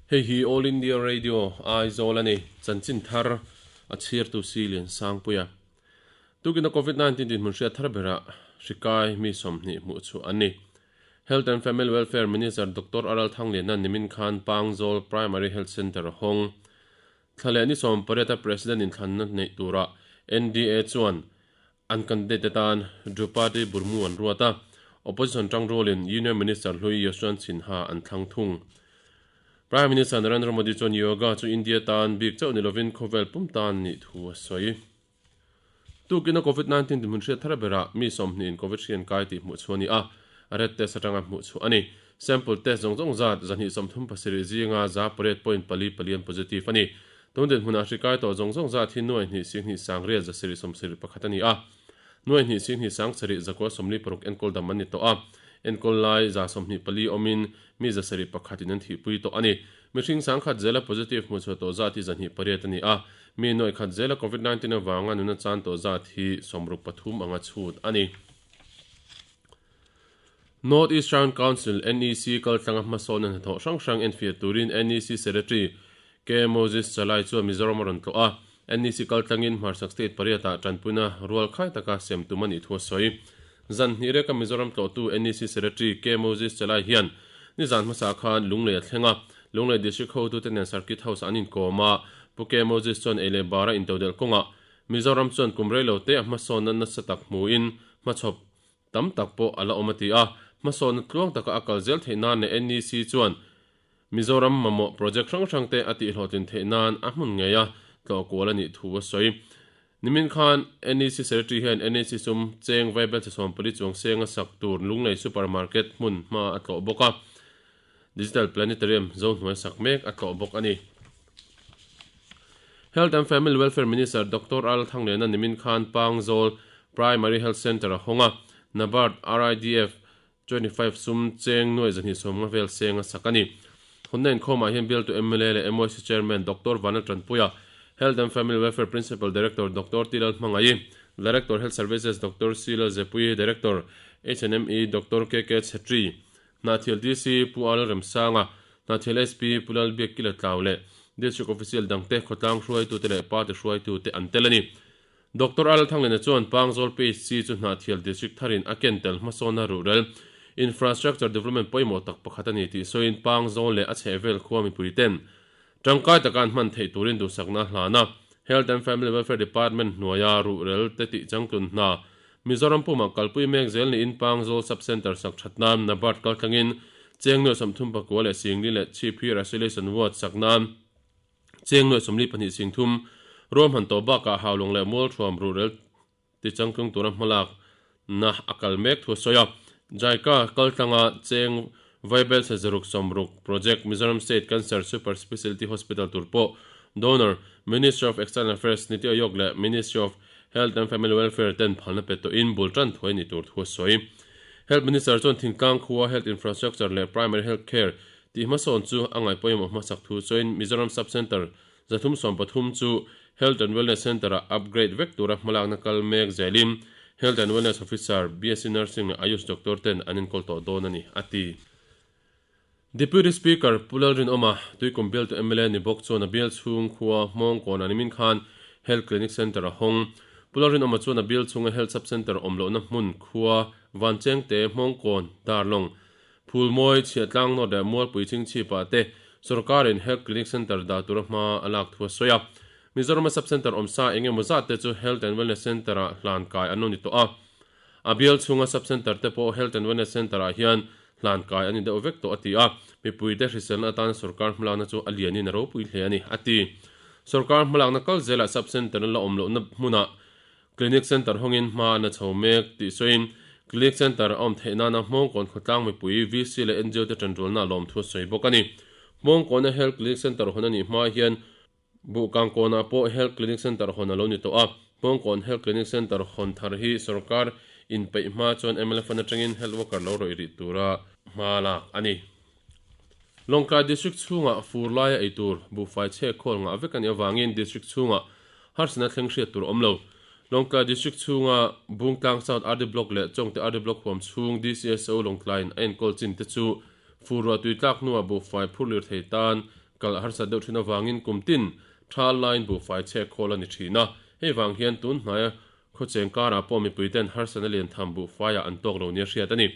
Hei hi All India Radio, Aizawl a ni. Chanchin thar a chhirtu si Lian Sangpuia. Tukina Covid-19 dinhmun hriat thar berah hrikai mi 20 hmuh chhuah an ni. Health and Family Welfare Minister Doctor Aral Thangliana nimin khan Pangzawl Primary Health Centre a hawng. Thla leh ni 18 a President inthlanna neih turah NDA chuan an candidate atan Draupadi Murmu an ruat a, opposition tangrualin Union Minister hlui Yashwant Sinha an thlang thung. Prime Minister Narendra Modi chuan yoga chu India tan bik chauh ni lovin khawvel pum tan nih thu a sawi. Tukina Covid-19 dinhmun hriat thar berah mi 20 in Covid hri an kai tih hmuh chhuah a ni a, red test atanga hmuh chhuah a ni. Sample test zawng zawng zat 237 zinga 8.44 an positive a ni. Tun dinhmunah hri kai tawh zawng zawng zat hi nuai hnih sing hnih sang riat 771 a ni a. Nuai hnih sing hnih sang sarih zakua 46 enkawl dam an ni tawh a. Enkawl lai 24 awmin mi 71 in an thihpui tawh a ni. Mihring 10,000 zela positive hmuh chhuah tawh zat hi 208 a ni a. Mi nuai khat zela Covid-19 avanga nuna chan tawh zat hi 63 anga chhut a ni. North Eastern Council, NEC, kaltlanga hmasawn an hnathawh hrang hrang enfiah turin NEC Secretary K Moses Chalai chuan Mizoram a rawn tlawh a. NEC kaltlangin hmarchhak state pariatah tanpuina rual khai taka sem tum a nih thu a sawi. Zan hnih reka Mizoram tlawhtu NEC Secretary K Moses Chalai hian nizan hmasa khan Lunglei a thleng a. Lunglei District hotute nen Circuit House an inkawm a. Pu K Moses chuan ei leh bara intodelh kawngah Mizoram chuan kum rei lo te a hmasawnna nasa tak hmuin hmachhawp tam tak pawh a la awm a ti a. Hmasawnna tluang taka a kal zel theih nan leh NEC chuan Mizoram mamawh project hrang hrang te a tihhlawhtlin theih nan a hmun ngei a tlawh kual a nih thu a sawi. Nimin khan NEC Secretary hian NEC sum cheng vaibel che 14 chuang seng a sak tur Lunglei Super Market hmun hma a tlawh bawk a. Digital Planetarium zo hnuai sak mek a tlawh bawk a ni. Health and Family Welfare Minister Doctor Al Thangliana nimin khan Pangzawl Primary Health Centre a hawng a, NABARD RIDF 25 sum cheng nuai 250 vel seng a sak a ni. Hawnna inkhawmah hian bialtu mla leh MYC Chairman Doctor Vanal Tanpuia, Health and Family Welfare Principal Director Doctor T Lal Hmangaih, Director Health Services Doctor C Lal Zepui, Director HNME Doctor KK Chhetri, Hnahthial DC Pu Al Remsanga, Hnahthial SP Pu Lalbiak Kila Tlau leh District Official dangte khawtlang hruaitute leh party hruaitute an tel a ni. Doctor Al Thanglena chuan Pangzawl PHC chu Hnahthial District tharin a ken tel hmasawnna ruhrel, infrastructure development pawimawh tak pakhat a ni tih sawiin Pangzawl leh a chhehvel khua mipuiten tangkai taka an hman theih turin duhsakna a hlan a. Health and Family Welfare Department hnuaia ruhrel te tih changtlun hna Mizoram pumah kalpui mek zel niin Pangzawl Sub Centre sak that nan NABARD kaltlangin cheng nuai 39 leh 40 leh Chhipphir Isolation Ward sak nan cheng nuai 42 singthum ruahman tawh bakah Haulawng leh Mualthuam ruhrel tichangtlung tura hmalak na a kal mek thu a sawi a. JICA kaltlanga cheng Vaibel Sazaruk 60 Project Mizoram State Cancer Super Specialty Hospital tur pawh Donor, Ministry of External Affairs, Niti Aayog leh Ministry of Health and Family Welfare ten phalna pe tawhin bul tan thuai ni tur thu a sawi. Health Minister chuan thingtlang khua health infrastructure leh primary health care tih hmasawn chu a ngaih pawimawh hmasak thu sawiin Mizoram Sub Centre 313 chu Health and Wellness Centre-ah upgrade vek tura hmalakna kal mek zelin Health and Wellness Officer, BSc Nursing leh Ayush Doctor ten an enkawl tawh dawn a ni, a ti. Deputy Speaker Pu Lalrinawma, Tuikum bialtu mla ni bawk chuan a bial chhung khua Hmawngkawnah nimin khan Health Clinic Centre a hawng. Pu Lalrinawma chuan a bial chhunga Health Sub Centre awm lohna hmun khua Vanchengte, Hmawngkawn, Darlawng, Phulmawi, Chhiahtlang North leh Mualpui Chingchhipah te sorkarin Health Clinic Centre dah tura hma a lak thu a sawi a. Mizorama Sub Centre awm sa eng emaw zat te chu Health and Wellness Centre-ah hlan kai an lo ni tawh a. A bial chhunga Sub Centre te pawh Health and Wellness Centre-ah hian hlan kai an ni deuh vek tawh a ti a. Mipuite hriselna atana sorkar hmalakna chu a lianin a ropui hle a ni, a ti. Sorkar hmalakna kal zelah Sub Centre la awm lohna hmunah Clinic Centre hawngin hma an la chho mek tih sawiin Clinic Centre a awm theih nana Hmawngkawn khawtlang mipui VC leh NGO te tanrualna a lawm thu a sawi bawk a ni. Hmawngkawna Health Clinic Centre hawn a nih hma hian Buhkangkawnah pawh Health Clinic Centre hawn a lo ni tawh a. Hmawngkawn Health Clinic Centre hawn thar hi sorkar inpeih hma chuan mla fund atangin health worker lo rawih rih tura hma lak a ni. Lawngtlai District chhungah fur laia ei tur buhfai chhe khawl ngah vek a nih avangin District chhungah harsatna thleng hriat tur a awm lo. Lawngtlai District chhunga Bungtlang South RD Block leh Chawngte RD Block huam chhung DCSO Lawngtlaiin a enkawl chin te chu fur ruah tui tlak hnuah buhfai phur lir thei tan kal a harsat deuh thin avangin kum tin tha line buhfai chhek khawl a ni thin a, hei vang hian tun hnaia khawcheng karah pawh mipui ten harsatna lian tham buhfaiah an tawk lo nia hriat a ni.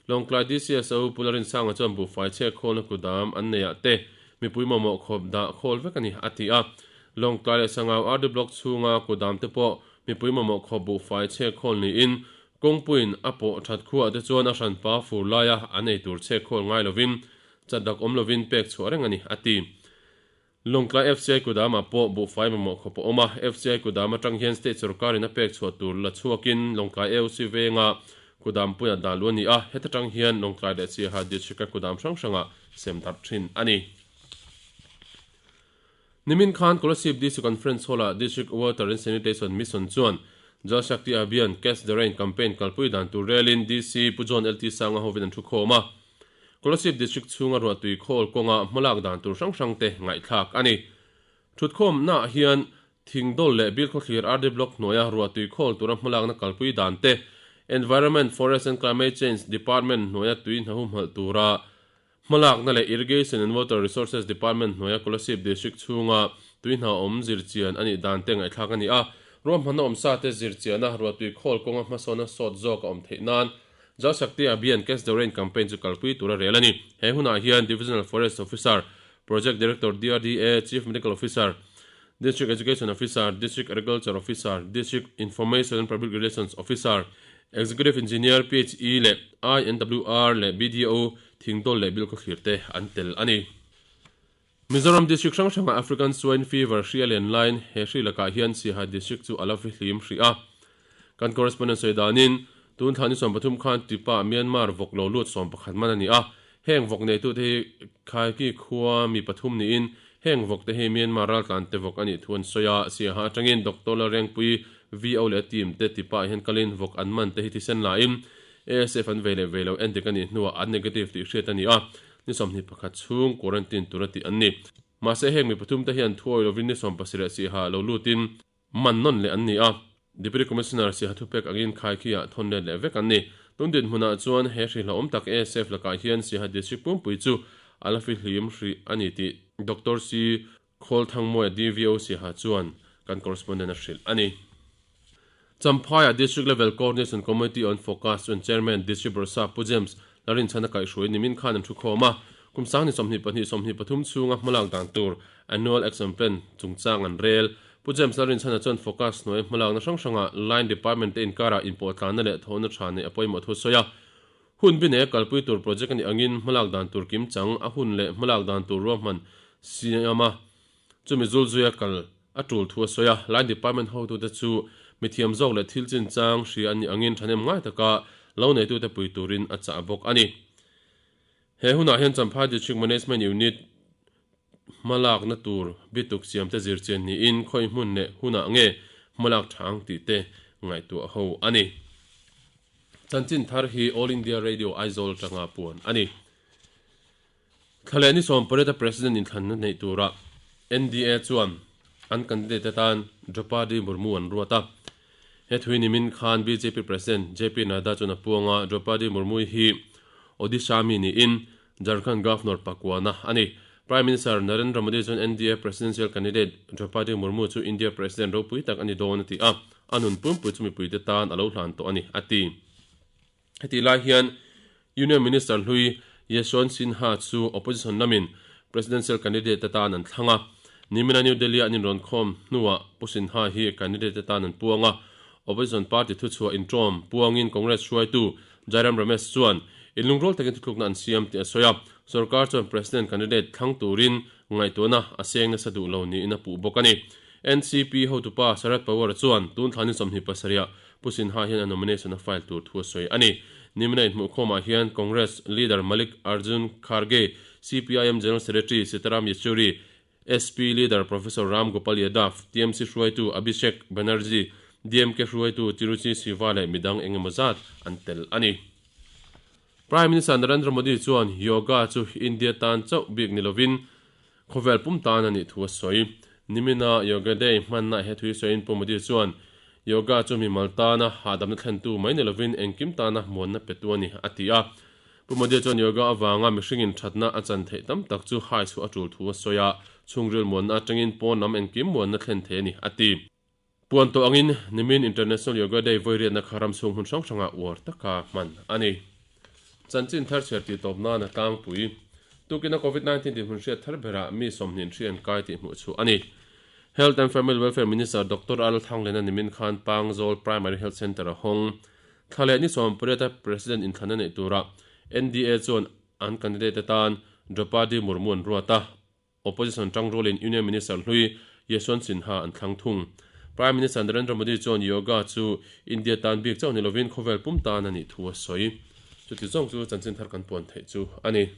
Lawngtlai DCSO Pu Larinsanga chuan buhfai chhek khawlna kudam an neiah te mipui mamawh khawp dah khawl vek a ni a ti a. Lawngtlai leh Sangau RD Block chhunga kudam te pawh mipui mamawh khawp buhfai chhek khawl niin kawngpuiin a pawh that khuah te chuan a hranpa fur laia an ei tur chhek khawl ngai lovin Chat dak awm lovin pek chhuah reng a ni, a ti. Lawngtlai FCI Kudama pawh buhfai mamawh khawp a awm a, FCI Kudam atang hian state sorkarin a pek chhuah tur la chhuakin Lawngtlai AOC venga Kudam puia dah luh a ni a, heta tang hian Lawngtlai leh Siaha district-a Kudam hrang hrangah sem darh thin a ni. Nimin khan Kolasib DC Conference Hall-ah District Water and Sanitation Mission chuan Jal Shakti Abhiyan, Catch the Rain campaign kalpui dan tur relin DC Pu John LT Sanga hovin an thu khawm a. Kolasib District chhunga ruahtui khawl kawnga hmalak dan tur hrang hrang te ngaihthlak a ni. Thutkhawmnaah hian Thingdawl leh Bilkhawthlir RD Block hnuaia ruahtui khawl tura hmalakna kalpui dan te, Environment, Forest and Climate Change Department hnuaia tui hna humhalh tura hmalakna leh Irrigation and Water Resources Department hnuaia Kolasib District chhunga tui hna awm zirchian a nih dan te ngaihthlak a ni a. Ruahmanna awmsa te zirchiana ruahtui khawl kawnga hmasawna sawt zawk a awm theih nan Jal Shakti Abhiyan Catch the Rain campaign chu kalpui tura rel a ni. He hunah hian Divisional Forest Officer, Project Director DRDA, Chief Medical Officer, District Education Officer, District Agriculture Officer, District Information and Public Relations Officer, Executive Engineer, PHE leh INWR leh BDO, Thingdawl leh Bilkhawthlir te an tel a ni. Mizoram District hrang hrangah African Swine Fever hri a len laiin he hri lakah hian Siaha District chu a la fihlim hrih a. Kan correspondent sawi danin, tun thla ni 13 khan Tipa Myanmar vawk lo lut 11 man a ni a. Heng vawk neitute hi Khaiki khua mi pathum niin heng vawk te hi Myanmar raltlante vawk a nih thu an sawi a. Siaha atangin Doctor Lalrengpui VO leh a team te Tipa ah hian kalin vawk an man te hi thisen lain ASF an vei leh vei lo endik a nih hnuah an negative tih hriat a ni a. Ni 21 chhung quarantine tura tih an ni. Mahse heng mi pathum te hian thuawi lovin ni 17 siha lo lutin man nawn leh an ni a. Deputy Commissioner siha thupek angin khaikhiah thawn let leh vek an ni. Tun dinhmunah chuan he hrihlawhawm tak ASF lakah hian Siaha District pumpui chu a la fihlim hrih a ni tih Doctor C. Khawlthangmawia DVO Siaha chuan kan correspondent a hrilh a ni. Champhaiah District Level Coordination Committee on Focus chuan Chairman District Bawrhsap Pu James Larinchhana kaihhruai nimin khan an thu khawm a, kum sangni 22 23 chhunga hmalak dan tur Annual Action Plan chungchang an rel. Pu James Larinchhana chuan Focus hnuai hmalakna hrang hrangah Line Department te inkarah inpawhtlanna leh thawhna tha neih a pawimawh thu a sawi a. Hun bi nei kalpui tur project a nih angin hmalak dan tur kimchang a hun leh hmalak dan tur ruahman siam a, chumi zulzuia kal a tul thu a sawi a. Line Department hotute chu mithiam zawk leh thil chinchang hria an nih angin thahnem ngai taka lo neitute pui turin a chah bawk a ni. He hunah hian Champhai District Management Unit hmalakna tur bituk siamte zirchian niin khawi hmun leh hunah nge hmalak tha ang tih te ngaihtuah ho a ni. Chanchin thar hi All India Radio Aizawl atanga puan a ni. Thla leh ni 18 a President inthlanna neih turah NDA chuan an candidate atan Draupadi Murmu an ruat a. He thui nimin khan bjp President JP Nadda chuan a puang a, Draupadi Murmu hi Odisha mi niin Jharkhand Governor pakuana a ni. Prime Minister Narendra Modi chuan NDA Presidential candidate Draupadi Murmu chu India President ropui tak a ni dawn a ti a, a nun pumpui chu mipuite tan a lo hlan tawh a ni, a ti. Hetih lai hian Union Minister hlui Yeshwant Sinha chu opposition lamin Presidential candidate atan an thlang a. Nimina New Delhi-a an inrawn khawm hnuah Pu Sinha hi candidate atan an puang a. Opposition party thuchhuah intawm puangin Congress hruaitu Jairam Ramesh chuan inlungrual takin thuthlukna an siam tih a sawi a. Sorkar chuan President candidate thlang turin ngaihtuahna a seng nasa duh lo niin a puh bawk a ni. NCP hotupa Sharad Pawar chuan tun thla ni 27 ah Pu Sinha hian a nomination a file tur thu a sawi a ni. Nimina inhmuhkhawmah hian Congress leader Malik Arjun Kharge, CPIM General Secretary Sitaram Yechury, SP leader Professor Ram Gopal Yadav, TMC hruaitu Abhishek Banerjee, DMK hruaitu Tiruchi Siva leh midang eng emaw zat an tel a ni. Prime Minister Narendra Modi chuan Yoga chu India tan chauh bik ni lovin Khawvel pum tan a nih thu a sawi. Nimina Yoga Day hmanna he thui sawiin Pu Modi chuan, Yoga chu mimal tana hahdamna thlentu mai ni lovin engkim tana muanna petu a ni, a ti a. Pu Modi chuan yoga avanga mihringin thatna a chan theih tam tak chu hai chhuah a tul thu a sawi a, chhungril muanna atangin pawn lam engkim muanna thlen thei a ni, a ti. Puan tawh angin nimin International Yoga Day vawiriatna kha ram chhung hmun hrang hrangah uar taka hman a ni. Chanchin thar chhiar tih tawp nan a tlangpui. Tukina Covid 19 dinhmun hriat thar berah mi 20 hri an kai tih hmuh chhuah a ni. Health and Family Welfare Minister Doctor Al Thanglena nimin khan Pangzawl Primary Health Centre a hawng. Thla leh ni 18 a President inthlan a neih turah NDA chuan an candidate atan Draupadi Murmu an ruat a, Opposition tangrualin Union Minister hlui Yeshwant Sinha an thlang thung. Prime Minister Narendra Modi chuan Yoga chu India tan bik chauh ni lovin khawvel pum tan a nih thu a sawi. Chuti zawng chu chanchin thar kan puan theih chu a ni.